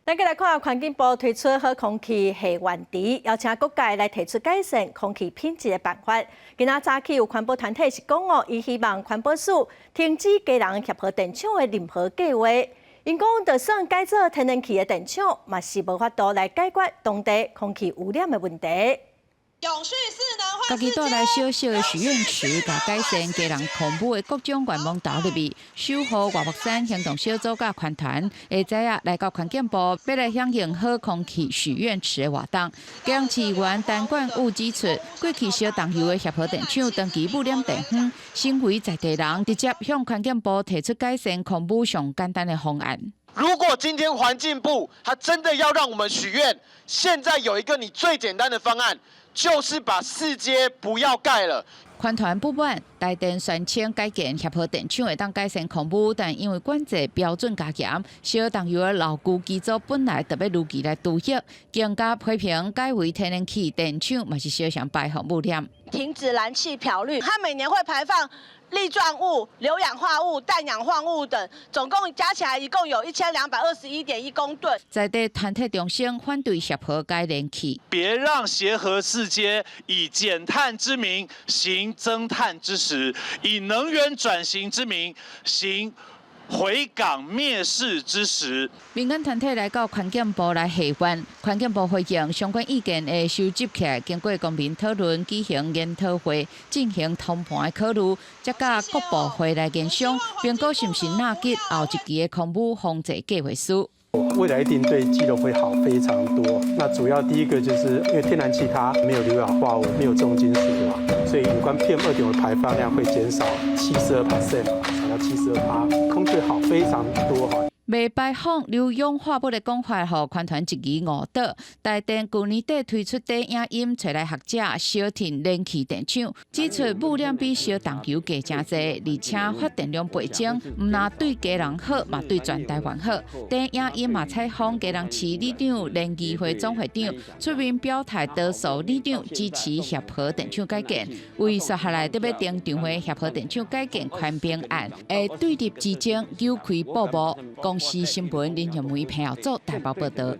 咱繼來看環境部推出好空氣許願池，邀請各界來提出改善空氣品質的辦法。今仔早起有環保團體是講哦，伊希望環保署停止基隆協和電廠的任何計劃。𪜶講，就算改做天然氣的電廠，嘛是無法度來解決當地空氣污染的問題。家己帶來小小的許願池，共改善基隆空污的各種願望投入去。守護外木山行動小組佮環團，下晝仔來到環境部，欲來響應好空氣許願池的活動。基隆市議員陳冠煜指出，過去燒重油的協和電廠長期污染地方，身為在地人，直接向環境部提出改善空污上簡單的方案。如果今天環境部他真的要讓我們許願，現在有一個你最簡單的方案，就是把四接不要蓋了。環團不滿台電宣稱改建協和電廠會當改善空污，但因為管制標準加嚴，燒重油的老舊機組本來就欲如期來除役，更加批評改為天然氣電廠嘛是相仝排放污染。停止燃氣漂綠，它每年會排放粒狀物、硫氧化物、氮氧化物等，總共加起來一共有1221.1公噸。在地團體中心反對協和改燃氣，別讓協和四接以減碳之名行增碳之實，以能源轉型之名行毀港滅市之實。民間團體來到環境部來許願，環境部回應相關意見會收集起來，經過公民討論、舉行研討會、進行通盤的考慮，才佮各部會來研商，評估是毋是納入後一期的空污防治計劃書。未來一定對基隆會好非常多。那主要第一個就是因為天然氣它沒有硫氧化物，沒有重金屬嘛，所以有關 PM 2.5的排放量會減少72%，少到72%，空氣好非常多哈。袂排放硫氧化物的講法，予環團質疑誤導。台電舊年底推出短影音，揣來學者相挺燃氣電廠，指出污染比燒重油低誠濟，而且發電量倍增，毋但對基隆好，嘛對全台灣好。短影音嘛採訪基隆市里長連怡惠總會長出面表態，多數里長支持協和電廠改建，為接下來欲登場的協和電廠改建寬頻案的對立之爭扭開布幕。公視新聞林靜梅彭耀祖台北報道。